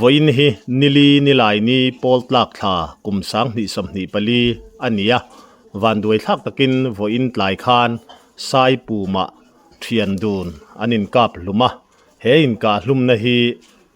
Vawiin hi nili nilai ni pawl tlak thla kum 2024 a ni a, vanduai thlak takin vawiin tlai khan Saipumah thian dun an inkap hlum a, he inkah hlumna hi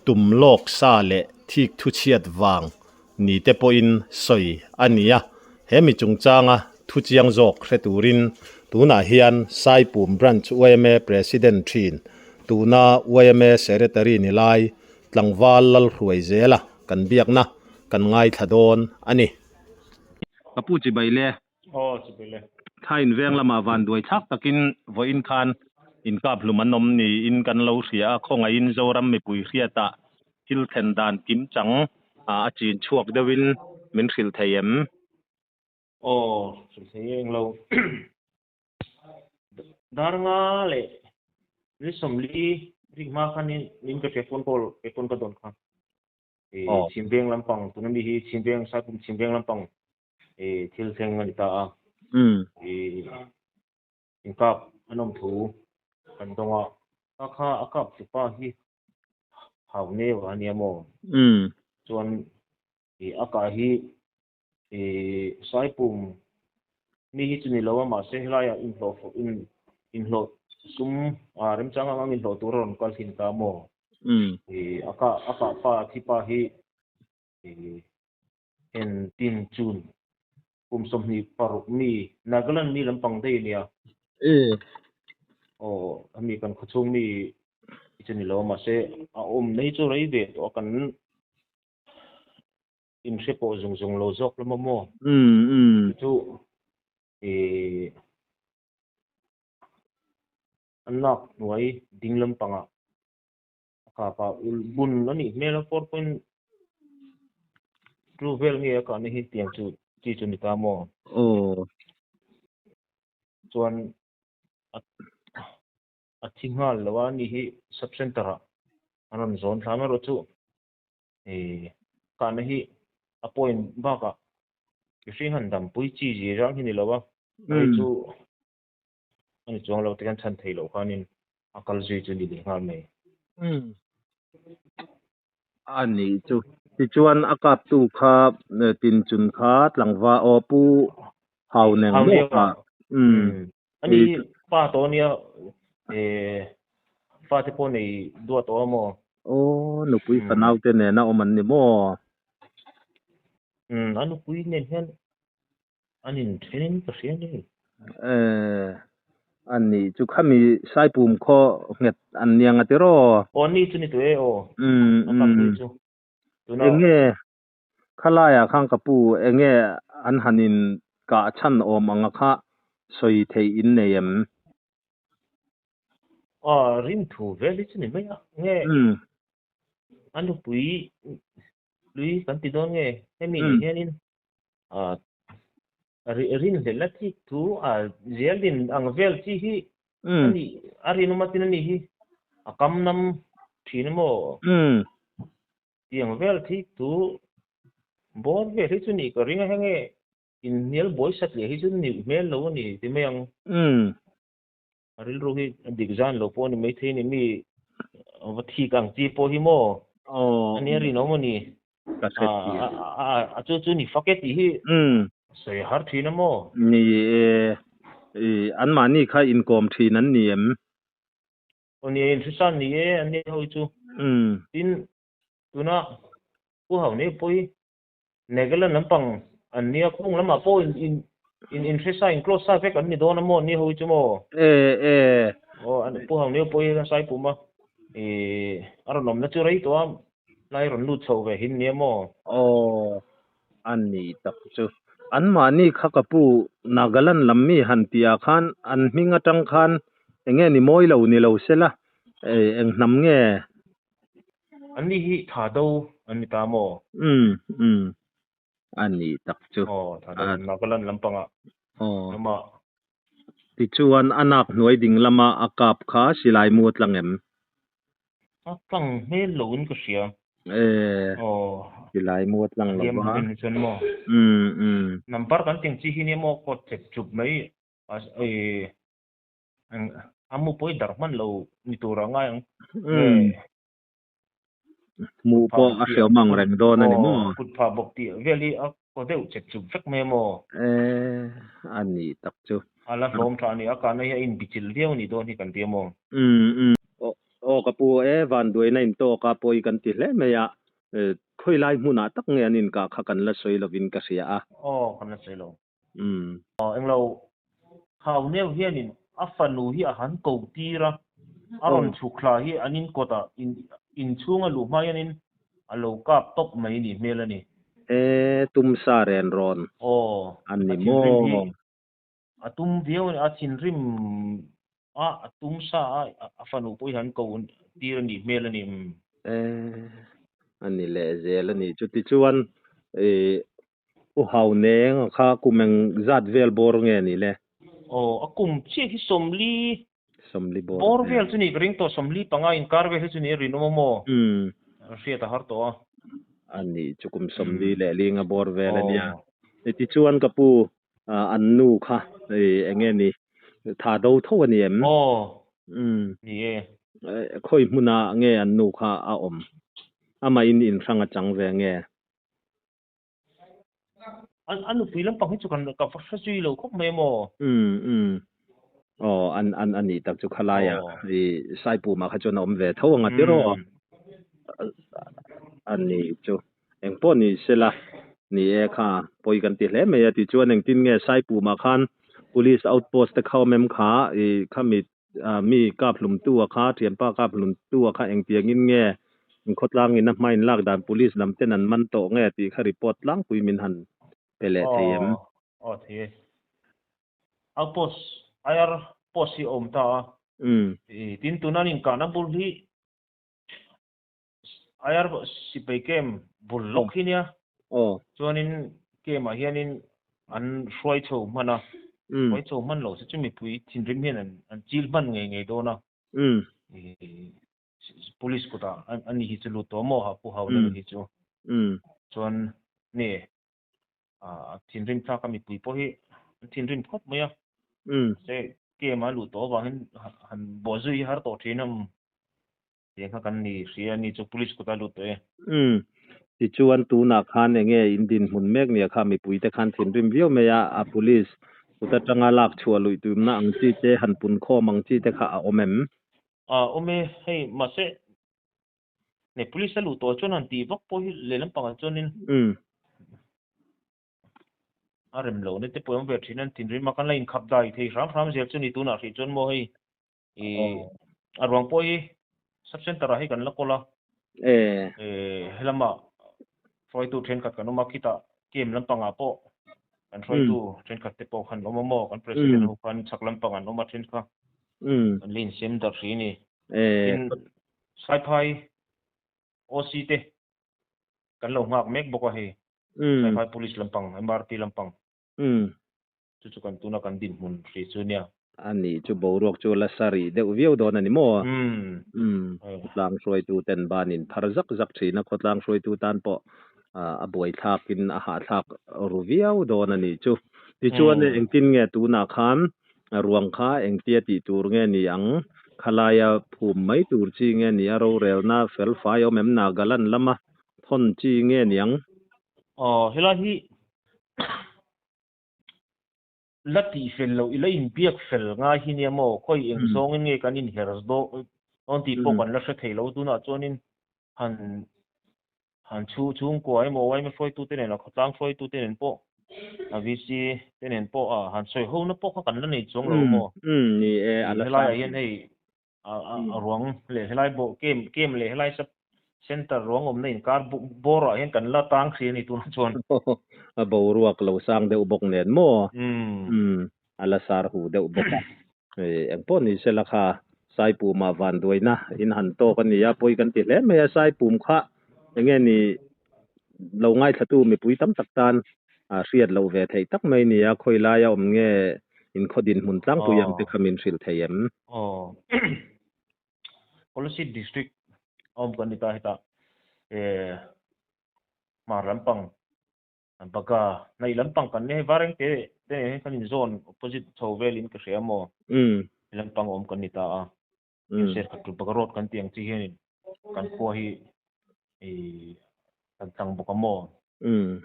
tum lawk sa leh thik thu chhiat vang ni te pawhin sawi a ni a, he mi chungchanga thu chiang zawk hre turin tunah hian Saipum Branch yma President thin, tuna yma Secretary ni lai tlangval Lalhruai zela kan biakna kan ngaithla dawn a ni. Ka pu chibai le. Aw chibai le. Thla inveng lamah vanduai thlak takin vawiin khan inkap hlum an awm niin kan lo hria a, khawngaihin Zoram mipui hriatah thil thlen dan kim chang a chin chhuak deuhin min hrilh thei em? Aw, hrilh thei eng lo. Dar nga leh ni 40 rik hma khan in ka hria phone call ke phone ka dawn kha. Chhimveng lampang tuna mi hi Chhimveng Saipum Chhimveng lampang thil thleng a ni ta a. Inkap an awm thu kan dawng a, a kha a kap chu pa hi hau neu a nia maw? Chuan a kah hi Saipum mi hi chu ni lo a, mahse helaiah inhlawh inhlawh sum remchang ang ang inhlawh tur a rawn kal thin ta maw? A kah a kah pa thi pa hi En tin chun kum 26 mi Nagaland mi lampang daih a nia. Aw hemi kan khawchhung mi hi chu ni lo a mahse a awm na hi chu rei ve tawh a kan inhre pawh zung zung lo zawk lam a maw. Chu ih a nak hnuai ding lampangah A kap a ul bun a nih hmel a 4.2 vel nge a kahna hi tiang chu chi chu ni ta maw? Aw. Chuan a a thi nghal lo a ni hi sub center ah an rawn zawn thlam erawh chu ih kahna hi a point bakah mihring han dampui chi zir rang hi ni lo a hei chu a ni chuang lo te khan chhan theih loh khanin a kal zui chu ni leh nghal mai. Umm. A nih chu. Tichuan a kaptu kha Tinchun kha tlangva aw pu Hau neng maw kha. Umm. A ni pa tawh a nia eh fate pawh nei duah tawh a maw? Aw nupui fanau te nena awm an ni maw? Umm a nupui nen hian An inthen in ka hria ni. Eh, a nih chu khami Saipum khaw nghet an niang a tiraw? Aw ni chu ni tawh e aw. A kap ni chu. Tuna. Enge khalaiah khan ka pu enge an han in kah chhan awm anga kha sawi theih in nei em? Aw rin thu vel hi chu ni mai a. Nge a nupui lui kan ti dawn nge hemi ni hianin rin hlelh a thik thu a zialin ang vel chi hi a nih a rinawm atin a nih hi a kam nam thin emaw tiang vel thik thu bawr vel hi chu nih ka ring a heng e inhnial buai sat leh hi chu nih hmel lo a ni ti mai ang. A rilru hi a dik zan lo pawh a ni maithei a ni mi va thik ang chi pawh hi maw a nia rinawm a ni a chu chu ni fak e tih hi sawi a har thin a maw? Ni e, anmahni kha inkawm thin an ni em? Aw ni e, inhrisan ni e an ni ho hi chu. Tin, tuna Pu Hauhne pawh Nagaland lampang an nia khung lamah pawh in in in in hresa in close sa vek an ni dawn a maw ni ho hi chu maw? E e. Aw an pu hang neu pawh hi sai pum a i a rawn awmna chu rei tawh a lai rawn lut chho ve hin nia maw? Aw a ni tak chu. Anmahni kha ka pu Nagaland lam mi han tih ah khan an hming atang khan enge ni mawi lo ni lo sela eng hnam nge? An ni hi tha do an ni ta maw? Umm umm a ni tak chu. Aw tha do Nagaland lampangah lama. Tichuan a nak hnuai ding lama a kap kha silai mu a tlang em? A tlang hmel lo in ka hria. Eh silai mu a tlang lo va. Chuan maw? Umm umm. Number kan teng chi hi nia maw kawt chep chup mai A mu pawh i darh hman lo ni tur a ngai ang. Hmuh Kutphah pawh bawk a tih hreawm ang kut reng dawn a ni aw maw? kutphah bawk tih vel hi a kaw deuh chep chup vek mai a maw? Eh, a nih tak chu. A la hlawm tha a ni, a kahna hi a inbichilh viau a nih dawn hi kan ti a maw? Umm umm. Aw aw ka pu e, vanduaina intawk a pawi kan ti hle mai a, khawi lai hmunah tak nge an inkah kha kan la sawi lovin ka hria a. Aw, kan la sawi lo. Umm. Aw, englo hau neu hianin a fanu hi a han ko tir a, a rawn chhuk thla hi an in kawtah in inchhunga luh hma hianin a lo kap tawp mai ni hmel a ni. E, tumsa ren rawn Aw, an a ni thinrim hi maw? a tum viau a ni, a thinrim a, a tum sa a, a fanu pawh hi han ko tir a nih hmel a ni. Umm. E, a ni leh zel a ni. Chutichuan i U Hau Neng a kha kum eng zat vel bawr nge ni le? Aw, a kum chiah hi 40 40 bawr bawr vel. vel chu ni ka ring tawh, 45 inkar vel hi chu ni a rinawm a maw? Umm. Hriat a har tawh a. A nih chu kum 40 leh linga bawr vel a nia. Aw. Tichuan ka pu an nu kha eng nge ni tha do tho a ni em? Aw. Umm. Ni e. Khawi hmunah nge an nu kha a awm? Amah in inhrang a chang ve nge? A nupui lampang hi chu kan ka va hre zui lo khawp mai maw? Umm umm. Aw an an a nih tak chu khalaia i Saipuma kha chuan a awm ve tho ang a tiraw? A nih chu engpawh ni sela ni e kha pawi kan ti hle mai a tichuan engtin nge Saipuma khan Police outpost te kha awm em kha i khami Mi kap hlumtu a kha, thianpa kap hlumtu a kha engtiangin nge khawtlangin a hmain lak dan police lam ten an man tawh nge tih kha report tlangpui min han pe leh thei em? Aw, aw thei e. Outpost, IR post hi a awm ta a. Tin, tuna an inkahna bul hi IR sipai camp bul lawk hi nia. Chuanin camp ah hianin an hruai chho hman a. Hruai chho hman lo se chu mipui thinrim hian an chil hman ngei ngei dawn a. Police kutah a ni hi chu lut tawh maw ha pu hau nang hi chu. Chuan nge thinrim thlak a mipui pawh hi an thinrim khawp mai a. Mahse camp a luh tawh avangin han bawhzui hi har tawh thin a. Tiang kha kan ni hria a ni chu police kut a lut tawh e. Umm. Tichuan tunah khan enge in dinhmun mek nia kha mipuite khan thinrim viau mai a, a police kut atanga lak chhuah luih tumna ang chi te han pun khawm ang chi te kha a awm em? A awm e, hei mahse ne police a luh tawh chuan han tih vak pawh hi lehlam pangah chuanin Umm. A rem lo na te pawh awm ve thin a, an thinrim a, kan la inkhap dai thei hram hram zel chu ni tunah hrih chuan maw hei I a ruang pawh hi sub center ah hi kan la kawl a. Helama hruaitu thenkhat kan awm a, khitah camp lampangah pawh kan hruaitu thenkhat te pawh khan awm a maw, kan president ho khan chhak lampang an awm a then kha kan la insem darh hrih a ni. Tin, Saiphai OC te kan lo nghak mek bawk a hei, Saiphai Police lampang, MRP lampang. Chu chu kan tuna kan dinhmun hrih chu nia. A nih chu boruak chu la sa rih deuh viau dawn a ni maw? Umm. Khawtlang hruaitu ten banin phar zak zak thin a, khawtlang hruaitu tan pawh a buaithlakin a hahthlak ru viau dawn a nih chu. Tichuan engtin nge tunah khan ruang kha engtia tih tur nge ni ang? Khalaia phum mai tur chi nge ni a rorelna fel fai awm em Nagaland lama thawn chi nge ni ang? Aw helai hi La tih fel loh i la inbiak fel ngai hi nia maw? Khawi eng zawngin nge kan inher dawn tih pawh kan la hre thei lo. Tunah chuanin han han chhu chhungkua emaw yma hruaitute nen a khawtlang hruaitute nen pawh a VC te nen pawh a han sawi hona pawh kha kan la nei chuang lo maw? Ni e, a la Helaiah hian hei a ruang leh helai bawh kem kem leh helai sub center ruang awmna inkar bawr ah hian kan la tang hrih a ni tunah chuan. A boruak lo sang deuh bawk nen maw? Umm a la sar hu deuh bawk a. Engpawh ni sela kha Saipumah vanduaina in han tawk a ni a, pawi kan ti hle mai a, Saipum kha enge ni lo ngaithlatu mipui tam tak tan hriat loh ve theih tak mai nia, khawi laia awm nge inkhaw dinhmun tlangpui ang te kha min hrilh thei em? Aw. Kolasib District a awm kan ni ta hetah hmar lampang Baga hnaih lampang kan nia hei Vareng te te nen hian kan inzawn opposite chho velin ka hria maw? Lampang a awm kan ni ta a. Serkhat Baga Road kan tih ang chi hianin kan khua hi. I kan tlang bawk a maw? Umm.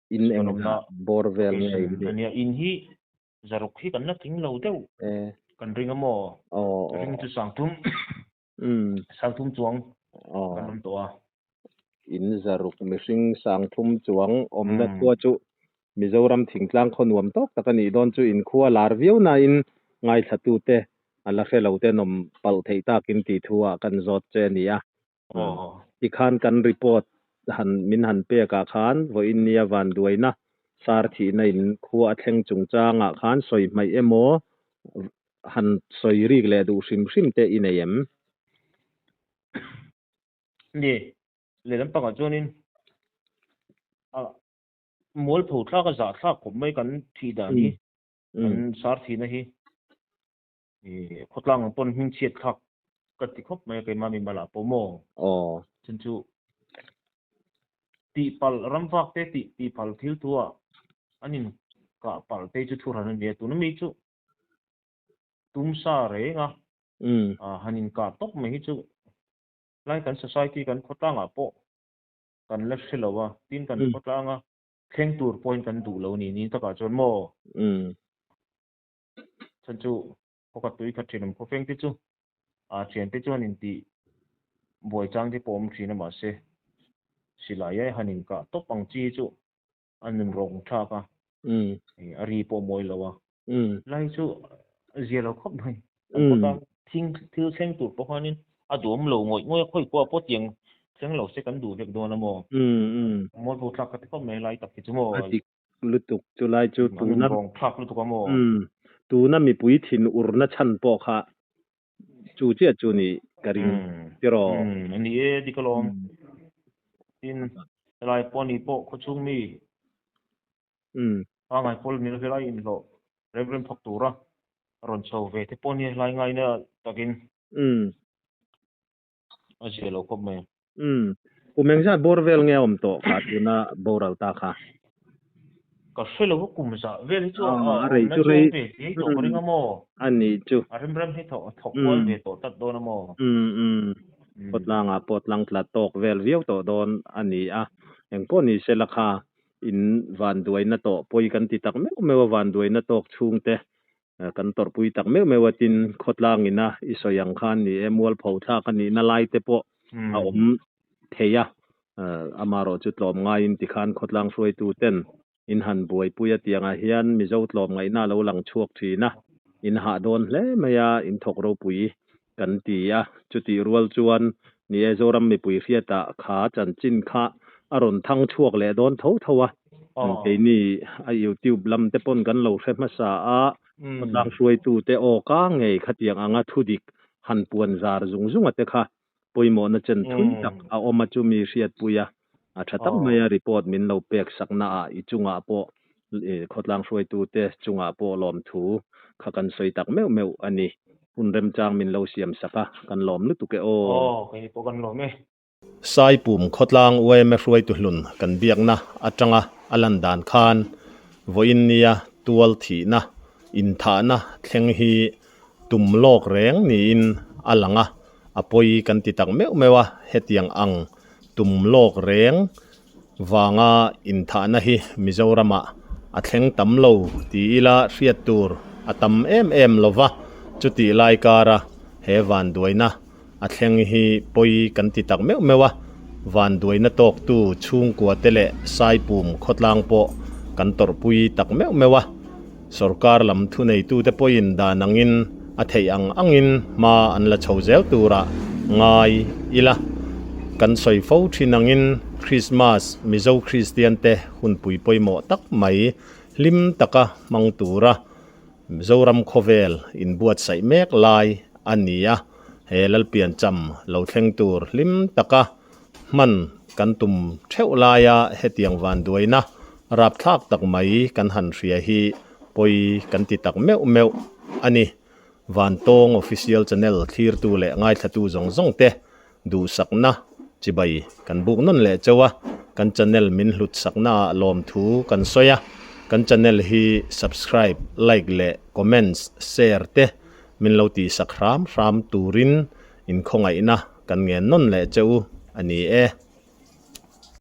In Kan eng awmna bawr vel nge location in nih? ania in hi zaruk hi kan la tling lo deuh Eh. kan ring a maw? Aw Ring aw. chu sangthum Umm. sangthum chuang Aw. kan awm tawh a. In zaruk mihring sangthum chuang awmna Umm. khua chu Mizoram thingtlang khaw nuam tawk tak a nih dawn chu in khua lar viau nain ngaithlatute a la hre lo te nawm palh theih takin tih thu ah kan zawt che a ni a. Tikhan kan report han min han pek ah khan vawiin nia vanduaina sar thihna in khua a thleng chungchangah khan sawi hmaih emaw han sawi rik leh duh hrim hrim te i nei em? Ni, lehlam pangah chuanin a mualpho thlak a zah thlak khawp mai kan thih dan hi, kan sar thihna hi khawtlang ang pawn hming chhiat thlak ka ti khawp mai a keimah mi malah pawh maw? Aw. Chun chu tihpalh ramvak te tih tihpalh thil thu ah an in kah palh te chu thu hran a nia tuna mi chu tumsa reng a han in kah tawp mai hi chu lai kan society kan khawtlang ah pawh kan la hre lo a tin kan khawtlang a thleng tur pawhin kan duh lo ni ni takah chuan maw? Chhan chu khawkhat tui khat thin awm khawfeng te chu a thian te chuan intih buai chang te pawh awm thin a mahse silai ai han inkah tawp ang chi chu a nun rawng thlak a a ri pawh mawi lo a lai chu zia lo khawp mai an khawtlang thing thil thleng tur pawh khanin a duhawm lo ngawih ngawih a khawi pawh a pawh tiang thleng lo se kan duh vek dawn a maw mawi bo thlak ka ti khawp mai lai tak hi chu maw. Lutuk chu lai chu tuna rawng thlak lutuk a maw? Umm tuna mipui thin urna chhan pawh kha chu chiah chu ni ka ring tiraw? Umm a ni e dik alawm. Tin helai pawh ni pawh khawchhung mi pangngai pawl ni lo helai inhlawh rem rem phawk tura rawn chho ve te pawh nia helai ngaina takin a zia lo khawp mai. Umm. Kum engzat bawr vel nge a awm tawh kha tuna boral ta kha? Ka hre lo a kum zah vel hi chu a awmna chu awm ve hle tawh ka ring a maw? A nih chu. A rem rem hi thawk kual ve tawh tlat dawn a maw? Umm umm. Khawtlangah pawh tlang tla tawk vel viau tawh dawn a ni a. Engpawh ni se la kha in vanduaina tawh pawi kan ti tak meuh meuh a vanduaina tawk chhungte Kan tawrhpui tak meuh meuh a tin khawtlang ina i sawi ang khan ni e, mualpho thlak a nihna lai te pawh a awm thei a, amarawh chu tlawm ngaiin tikhan khawtlang hruaitu ten in han buaipui a tiangah hian Mizo tlawm ngaihna a lo lang chhuak thin a, in hah dawn hle mai a, in thawk ropui kan ti a, chutih rual chuan ni e Zoram mipui hriatah kha chanchin kha a rawn thang chhuak leh dawn tho tho a, keini a YouTube lam te pawn kan lo hre hmasa a, khawtlang hruaitu te aw ka ngei khatiang anga thudik han puan zar zung zung a te kha pawimawhna chen thui tak a awm a chu mi hriatpui a, a tha tak mai a report min lo pek sakna ah i chungah pawh khawtlang hruaitu te chungah pawh lawmthu kha kan sawi tak meuh meuh a ni. Hun remchang min lo siam sak a, kan lawm lutuk e aw. Aw, kei pawh kan lawm e. Saipum khawtlang yma hruaitu hlun kan biakna atanga a lan dan khan vawiin nia tual thihna inthahna thleng hi tum lawk reng niin a lang a, a pawi kan ti tak meuh meuh a, hetiang ang tum lawk reng vanga inthahna hi Mizoramah a thleng tam lo ti ila hriat tur a tam em em lo va, chutih lai kara he vanduaina a thleng hi pawi kan ti tak meuh meuh a, vanduaina tawktu chhungkua te leh Saipum khawtlang pawh kan tawrhpui tak meuh meuh a, sorkar lam thuneitute pawhin dan angin a theih ang angin hma an la chho zel turah ngai ila. Kan sawi fo thin angin Krismas Mizo Kristian te hunpui pawimawh tak mai hlim taka hmang tura Mizoram khawvel inbuatsaih mek lai a ni a, he Lalpiancham lo thleng tur hlim taka hman kan tum theuh laia hetiang vanduaina rapthlak tak mai kan han hria hi pawi kan ti tak meuh meuh a ni. Vantawng Official Channel thlirtu leh ngaithlatu zawng zawng te duhsakna chibai kan buk nawn leh chauh a, kan channel min hlut sakna ah lawmthu kan sawi a, kan channel hi subscribe, like leh comments, share te min lo tihsak hram hram turin inkhawngaihna. kan ngen nawn leh che u a ni e.